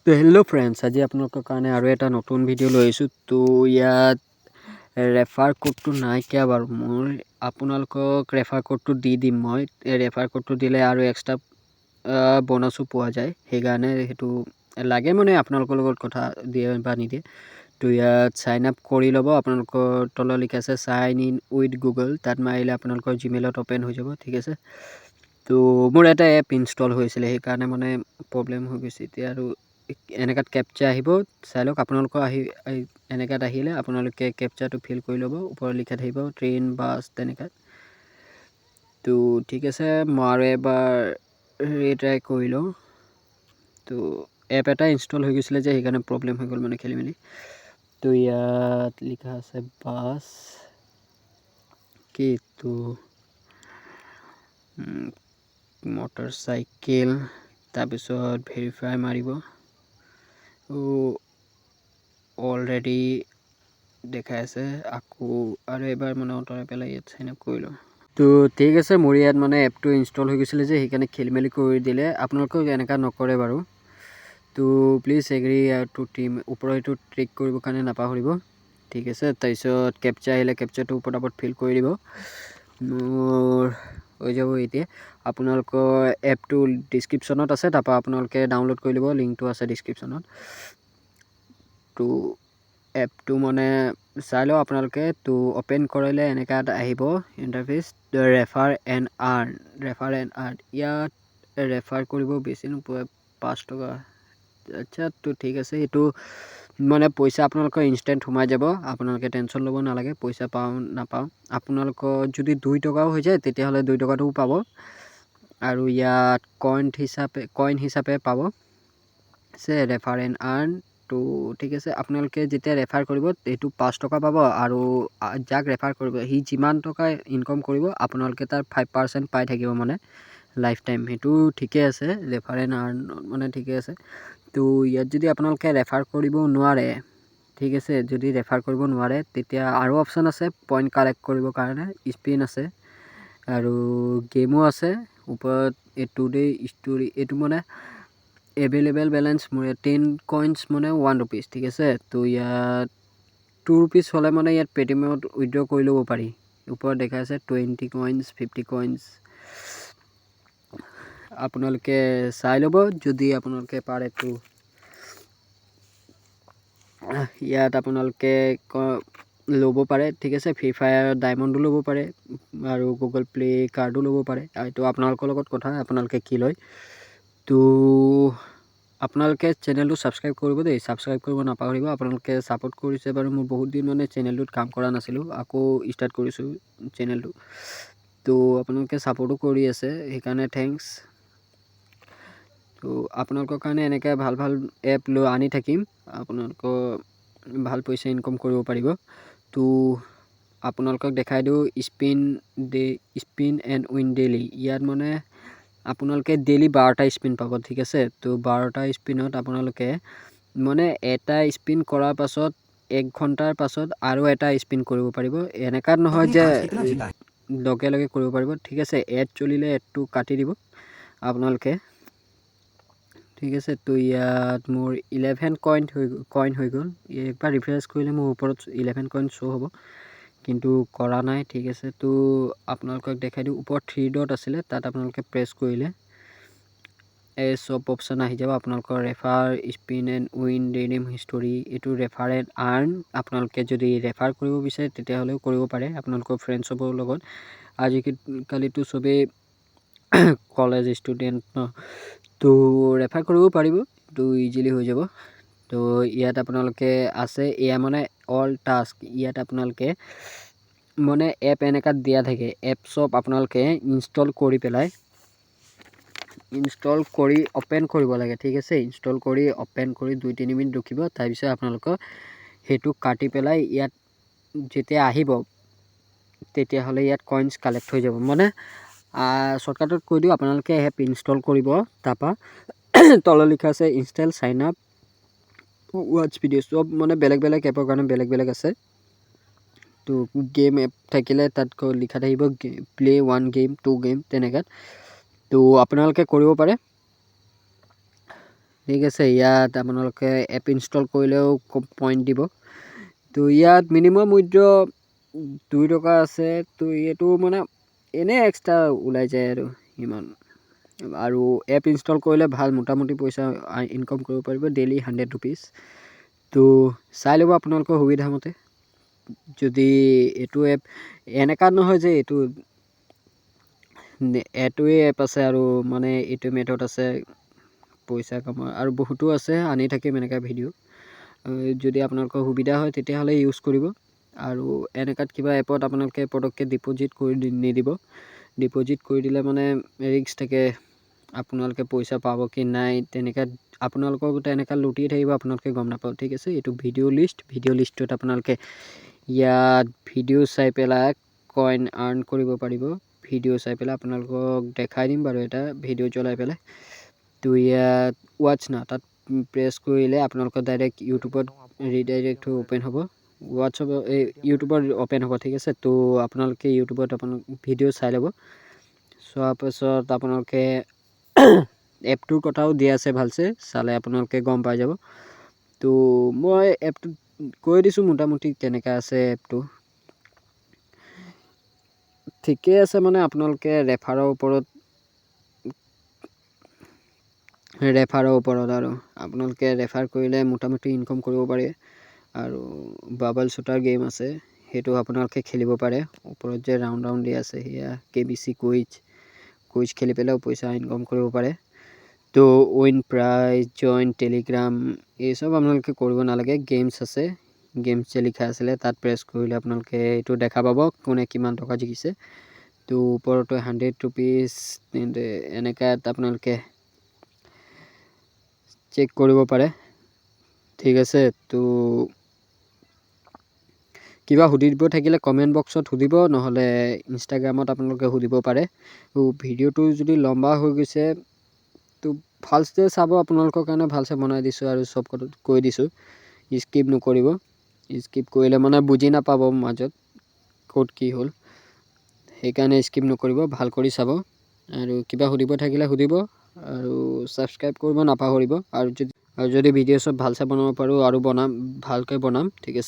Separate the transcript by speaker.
Speaker 1: তো hello' friends, আজি আপোনালোকৰ কাৰণে আৰু এটা নতুন ভিডিঅ' লৈ আহিছোঁ। তো ইয়াত ৰেফাৰ কোডটো নাইকিয়া বাৰু মোৰ, আপোনালোকক ৰেফাৰ কোডটো দি দিম মই। এই ৰেফাৰ কোডটো দিলে আৰু এক্সট্ৰা বনাছো পোৱা যায়, সেইকাৰণে সেইটো লাগে মানে আপোনালোকৰ লগত কথা দিয়ে বা নিদিয়ে। তো ইয়াত চাইন আপ কৰি ল'ব। আপোনালোকৰ তলত লিখা আছে চাইন ইন উইথ গুগল, তাত মাৰিলে আপোনালোকৰ জিমেইলত অ'পেন হৈ যাব, ঠিক আছে। তো মোৰ এটা এপ ইনষ্টল হৈছিলে, সেইকাৰণে মানে প্ৰব্লেম হৈ গৈছে এতিয়া। আৰু এনেকুৱাত কেপচা আহিব, চাই লওক। আপোনালোকৰ আহি এনেকুৱাত আহিলে আপোনালোকে কেপচাটো ফিল কৰি ল'ব। ওপৰত লিখা থাকিব ট্ৰেইন, বাছ তেনেকুৱাত। তো ঠিক আছে, মই আৰু এবাৰ ৰিট্ৰাই কৰি লওঁ। তো এপ এটা ইনষ্টল হৈ গৈছিলে যে, সেইকাৰণে প্ৰব্লেম হৈ গ'ল, মানে খেলি মেলি। তো ইয়াত লিখা আছে বাছ কি, তো মটৰ চাইকেল, তাৰপিছত ভেৰিফাই মাৰিব। অলৰেডি দেখাই আছে। আকৌ আৰু এবাৰ মানে আঁতৰাই পেলাই ইয়াত চাইন আপ কৰি লওঁ। তো ঠিক আছে, মোৰ ইয়াত মানে এপটো ইনষ্টল হৈ গৈছিলে যে, সেইকাৰণে খেলি মেলি কৰি দিলে। আপোনালোকেও এনেকুৱা নকৰে বাৰু। তো প্লিজ এগ্ৰি টু টিম ওপৰৰ সেইটো ট্ৰিক কৰিবৰ কাৰণে নাপাহৰিব, ঠিক আছে। তাৰপিছত কেপচা আহিলে কেপচাটো পটাপট ফিল কৰি দিব, মোৰ হৈ যাব। এতিয়া আপোনালোকৰ এপটো ডিছক্ৰিপশ্যনত আছে, তাৰপৰা আপোনালোকে ডাউনলোড কৰি ল'ব, লিংকটো আছে ডিছক্ৰিপশ্যনত। তো এপটো মানে চাই লওক আপোনালোকে। তো অ'পেন কৰিলে এনেকুৱা এটা আহিব interface, refer and earn, refer and earn. ইয়াত ৰেফাৰ কৰিব বেছি নোপোৱা, 5 টকা। আচ্ছা, তো ঠিক আছে, এইটো মানে পইচা আপোনালোকৰ ইনষ্টেণ্ট সোমাই যাব, আপোনালোকে টেনশ্যন ল'ব নালাগে পইচা পাওঁ নাপাওঁ। আপোনালোকৰ যদি 2 টকাও হৈ যায়, তেতিয়াহ'লে 2 টকাটোও পাব। আৰু ইয়াত কইন হিচাপে পাব আছে ৰেফাৰ এণ্ড আৰ্ণ। তো ঠিক আছে, আপোনালোকে যেতিয়া ৰেফাৰ কৰিব এইটো 5 টকা পাব আৰু যাক ৰেফাৰ কৰিব সি যিমান টকা ইনকম কৰিব, আপোনালোকে তাৰ 5% পাই থাকিব মানে লাইফ টাইম। সেইটো ঠিকে আছে, ৰেফাৰ এণ্ড আৰ্ণ মানে ঠিকে আছে। তো ইয়াত যদি আপোনালোকে ৰেফাৰ কৰিব নোৱাৰে, ঠিক আছে, যদি ৰেফাৰ কৰিব নোৱাৰে তেতিয়া আৰু অপশ্যন আছে পইণ্ট কালেক্ট কৰিবৰ কাৰণে। স্পিন আছে আৰু গেমো আছে। ওপৰত এই টুডে ষ্টৰি, এইটো মানে এভেইলেবল বেলেঞ্চ মোৰ 10 কইনছ মানে 1 ৰুপিজ, ঠিক আছে। তো ইয়াত 2 ৰুপিজ হ'লে মানে ইয়াত পে'টিএমত উইড্ৰ কৰি ল'ব পাৰি। ওপৰত দেখাই আছে 20 কইনছ, 50 কইনছ। আপোনালোকে চাই ল'ব যদি আপোনালোকে পাৰে। তো ইয়াত আপোনালোকে ল'ব পাৰে, ঠিক আছে। ফ্ৰী ফায়াৰ ডায়মণ্ডো ল'ব পাৰে আৰু গুগল প্লে' কাৰ্ডো ল'ব পাৰে। এইটো আপোনালোকৰ লগত কথা, আপোনালোকে কি লয়। তো আপোনালোকে চেনেলটো ছাবস্ক্ৰাইব কৰিব দেই, ছাবস্ক্ৰাইব কৰিব নাপাহৰিব। আপোনালোকে ছাপোৰ্ট কৰিছে বাৰু। মোৰ বহুত দিন মানে চেনেলটোত কাম কৰা নাছিলোঁ, আকৌ ষ্টাৰ্ট কৰিছোঁ চেনেলটো। তো আপোনালোকে ছাপোৰ্টো কৰি আছে, সেইকাৰণে thanks. তো আপোনালোকৰ কাৰণে এনেকৈ ভাল ভাল এপ লৈ আনি থাকিম, আপোনালোকৰ ভাল পইচা ইনকম কৰিব পাৰিব। তো আপোনালোকক দেখাই দিওঁ spin day, spin and win daily। ইয়াত মানে আপোনালোকে ডেইলি 12টা স্পিন পাব, ঠিক আছে। তো 12টা স্পিনত আপোনালোকে মানে এটা স্পিন কৰাৰ পাছত এক ঘণ্টাৰ পাছত আৰু এটা স্পিন কৰিব পাৰিব। এনেকুৱাত নহয় যে লগে লগে কৰিব পাৰিব, ঠিক আছে। এড চলিলে এডটো কাটি দিব আপোনালোকে, ঠিক আছে। তো ইয়াত মোৰ 11 কইন হৈ গ'ল। একবাৰ ৰিফ্ৰেছ কৰিলে মোৰ ওপৰত 11 কইন শ্ব' হ'ব, কিন্তু কৰা নাই, ঠিক আছে। তো আপোনালোকক দেখাই দিওঁ, ওপৰত থ্ৰী ডট আছিলে, তাত আপোনালোকে প্ৰেছ কৰিলে এই চব অপশ্যন আহি যাব আপোনালোকৰ: refer, spin and win, redeem history। এইটো ৰেফাৰ এণ্ড আৰ্ণ। আপোনালোকে যদি ৰেফাৰ কৰিব বিচাৰে তেতিয়াহ'লেও কৰিব পাৰে আপোনালোকৰ ফ্ৰেণ্ডছৰ লগত। আজিকালিতো চবেই কলেজ ষ্টুডেণ্ট ন, তো ৰেফাৰ কৰিব পাৰিব, তো ইজিলি হৈ যাব। তো ইয়াত আপোনালোকে আছে এয়া মানে অল টাস্ক। ইয়াত আপোনালোকে মানে এপ এনেকুৱাত দিয়া থাকে, এপ চব আপোনালোকে ইনষ্টল কৰি পেলাই, ইনষ্টল কৰি অ'পেন কৰিব লাগে, ঠিক আছে। ইনষ্টল কৰি অ'পেন কৰি 2-3 মিনিট ৰখিব, তাৰপিছত আপোনালোকৰ সেইটো কাটি পেলাই ইয়াত যেতিয়া আহিব, তেতিয়াহ'লে ইয়াত কইনছ কালেক্ট হৈ যাব। মানে শ্বৰ্টকাটত কৈ দিওঁ, আপোনালোকে এপ ইনষ্টল কৰিব, তাৰপৰা তলত লিখা আছে install, sign up, watch video, চব মানে বেলেগ বেলেগ এপৰ কাৰণে বেলেগ বেলেগ আছে। তো গেম এপ থাকিলে তাত লিখা থাকিব play one game, two game তেনেকুৱাত। তো আপোনালোকে কৰিব পাৰে। ঠিক আছে। ইয়াত আপোনালোকে এপ ইনষ্টল কৰিলেও পইণ্ট দিব। তো ইয়াত মিনিমাম উইড্ৰ 2 টকা আছে। তো এইটো মানে এনেই এক্সট্ৰা ওলাই যায় আৰু ইমান। আৰু এপ ইনষ্টল কৰিলে ভাল মোটামুটি পইচা ইনকম কৰিব পাৰিব, ডেইলি 100 ৰুপিজ। তো চাই ল'ব আপোনালোকৰ সুবিধামতে। যদি এইটো এপ এনেকুৱা নহয় যে এইটোৱে এপ আছে আৰু মানে এইটো মেথড আছে পইচা কমোৱা, আৰু বহুতো আছে, আনি থাকিম এনেকুৱা ভিডিঅ'। যদি আপোনালোকৰ সুবিধা হয়, তেতিয়াহ'লে ইউজ কৰিব। আৰু এনেকুৱাত কিবা এপত আপোনালোকে পটককৈ ডিপ'জিট কৰি নিদিব। ডিপ'জিট কৰি দিলে মানে ৰিস্ক থাকে, আপোনালোকে পইচা পাব কি নাই। তেনেকৈ আপোনালোকৰ গোটেই এনেকুৱা লুটিয়ে থাকিব, আপোনালোকে গম নাপাব, ঠিক আছে। এইটো ভিডিঅ' লিষ্ট। ভিডিঅ' লিষ্টটোত আপোনালোকে ইয়াত ভিডিঅ' চাই পেলাই কইন আৰ্ণ কৰিব পাৰিব। ভিডিঅ' চাই পেলাই আপোনালোকক দেখাই দিম বাৰু এটা ভিডিঅ' জ্বলাই পেলাই। তো ইয়াত ৱাটচ নাও, তাত প্ৰেছ কৰিলে আপোনালোকৰ ডাইৰেক্ট ইউটিউবত ৰিডাইৰেক্ট হৈ অ'পেন হ'ব, হোৱাটছএপ এই ইউটিউবত অ'পেন হ'ব, ঠিক আছে। তো আপোনালোকে ইউটিউবত আপোনালোক ভিডিঅ' চাই ল'ব। চোৱাৰ পাছত আপোনালোকে এপটোৰ কথাও দিয়া আছে, ভালছে চালে আপোনালোকে গম পাই যাব। তো মই এপটোত কৈ দিছোঁ মোটামুটি কেনেকুৱা আছে এপটো। ঠিকেই আছে, মানে আপোনালোকে ৰেফাৰৰ ওপৰত আৰু আপোনালোকে ৰেফাৰ কৰিলে মোটামুটি ইনকম কৰিব পাৰে। আৰু বাবল শ্বুটাৰ গেম আছে, সেইটো আপোনালোকে খেলিব পাৰে। ওপৰত যে ৰাউণ্ড ৰাউণ্ড দিয়া আছে, সেয়া কেবিচি কুইজ। কুইজ খেলি পেলাইও পইচা ইনকম কৰিব পাৰে। তো উইন প্ৰাইজ, জইন টেলিগ্ৰাম, এই চব আপোনালোকে কৰিব নালাগে। গেমছ আছে, গেমছ যে লিখা আছিলে, তাত প্ৰেছ কৰিলে আপোনালোকে এইটো দেখা পাব কোনে কিমান টকা জিকিছে। তো ওপৰতো 100 ৰুপিজ, তেন্তে এনেকুৱাত আপোনালোকে চেক কৰিব পাৰে, ঠিক আছে। তো কিবা সুধিব থাকিলে কমেণ্ট বক্সত সুধিব, নহ'লে ইনষ্টাগ্ৰামত আপোনালোকে সুধিব পাৰে। তো ভিডিঅ'টো যদি লম্বা হৈ গৈছে, তো ভালছে চাব, আপোনালোকৰ কাৰণে ভালছে বনাই দিছোঁ আৰু চব কথা কৈ দিছোঁ। স্কিপ নকৰিব। স্কিপ কৰিলে মানে বুজি নাপাব মাজত ক'ত কি হ'ল। সেইকাৰণে স্কিপ নকৰিব, ভাল কৰি চাব আৰু কিবা সুধিব থাকিলে সুধিব আৰু ছাবস্ক্ৰাইব কৰিব নাপাহৰিব। আৰু যদি ভিডিঅ' চব ভালছে বনাব পাৰোঁ আৰু বনাম, ভালকৈ বনাম, ঠিক আছে।